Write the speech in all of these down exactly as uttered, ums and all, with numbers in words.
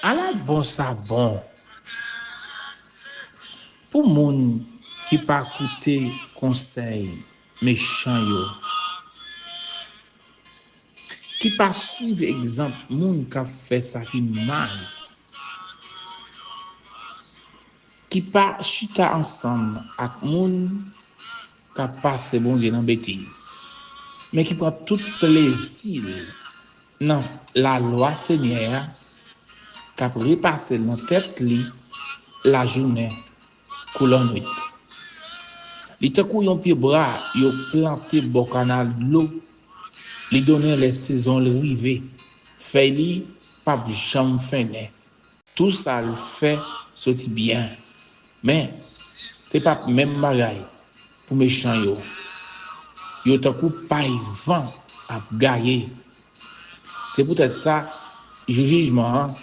Ala bon sa bon pou moun ki pa koute konsèy mechan yo, ki pa swiv egzanp moun k ap fè sa ki mal, ki pa chita ansanm ak moun k ap pase Bondye nan betiz, men ki pran tout plezi l nan lalwa Senyè a k ap repase l nan tèt li lajounen kou lannwit. Li tankou yon pye bwa yo plante bò kanal dlo, li donnen lè sezon l rive, fèy li p ap janm fennen. Tou sa l fè soti byen. Men, se p ap menm bagay pou mechan yo. Yo tankou pay van ap gaye. Se poutèt sa, jou jijman an,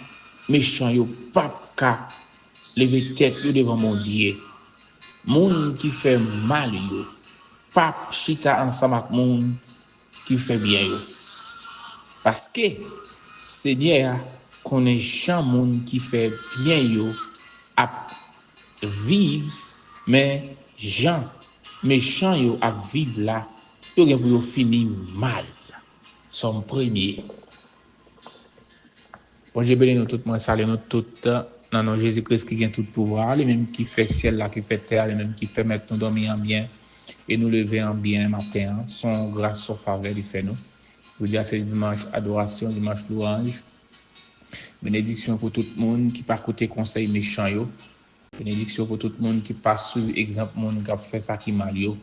mechan yo p ap ka leve tèt yo devan Bondye. Moun ki fè mal yo p ap chita ansanm ak moun ki fè byen yo. Paske Senyè a konnen jan moun ki fè byen yo ap viv, men jan mechan yo ap viv la, yo gen pou yo fini mal. Sòm premye. Bondye beni nou tout, mwen salye nou tout nan non Jezi Kris ki gen tout pouvwa, li menm ki fè syèl la, ki fè tè a, li menm ki pèmèt nou dòmi an byen e nou leve an byen maten an. Se yon gras, se yon favè li fè nou. Jodi a se dimanch adorasyon, dimanch lwanj. Benediksyon pou tout moun ki pa koute konsèy mechan yo. Benediksyon pou tout moun ki pa swiv egzanp moun k ap fè sa ki mal yo.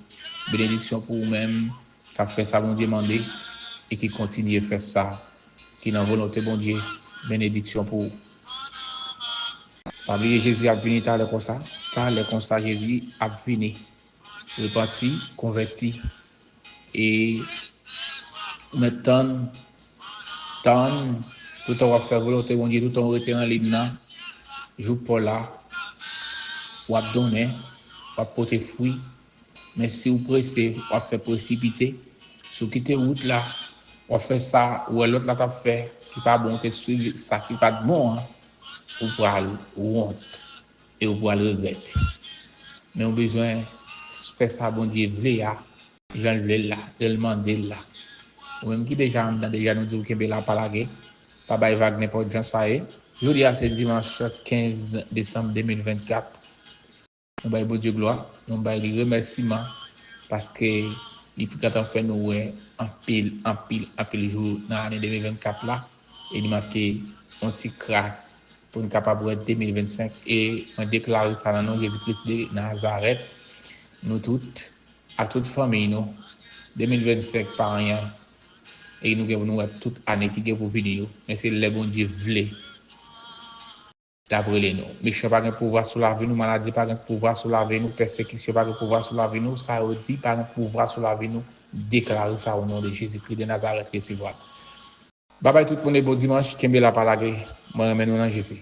Benediksyon pou ou menm k ap fè sa Bondye mande e ki kontinye fè sa ki nan volonte Bondye. Benediksyon pou ou. Pa bliye Jezi ap vini talè konsa. Talè konsa Jezi ap vini. Repanti, konvèti. E ou mèt tann, tann, toutan w ap fè volonte Bondye, toutan w rete nan liy nan, jou pa w la, w ap donnen, w ap pote fwi. Men si w prese, w ap fè presipite. Si w kite wout la, w ap fè sa ou wè lòt la t ap fè ki pa bon, w te swiv sa ki pa t bon an, ou pral wont e ou pral regrèt. Men ou bezwen fè sa Bondye vle a, jan l vle l la, jan l mande l la. Ou menm ki deja anndan deja, nou di w kenbe la, pa lage. Pa bay vag nenpòt jan sa ye. Jodi a se dimanch kenz desanm de mil vennkat. Nou bay Bondye glwa, nou bay li remèsiman, paske li gentan fè nou wè anpil, anpil, anpil jou nan ane de mil vennkat la, e li manke yon ti kras pou n kapab wè de mil vennsenk, e mwen deklare sa nan non Jezi Kris de Nazarèt, nou tout, ak tout fanmiy nou, de mil vennsenk pa anyen, e nou gen pou nou wè tout ane ki gen pou vini yo, men se lè Bondye vle. L ap rele nou. Mechan pa gen pouvwa sou lavi nou, maladi pa gen pouvwa sou lavi nou, pèsekisyon pa gen pouvwa sou lavi nou, sa yo di pa gen pouvwa sou lavi nou, deklare sa o non de Jezi Kris de Nazarèt, resevwa l. Babay tout moun e bon dimanch, kenbe la pa lage, mwen renmen nou nan Jezi.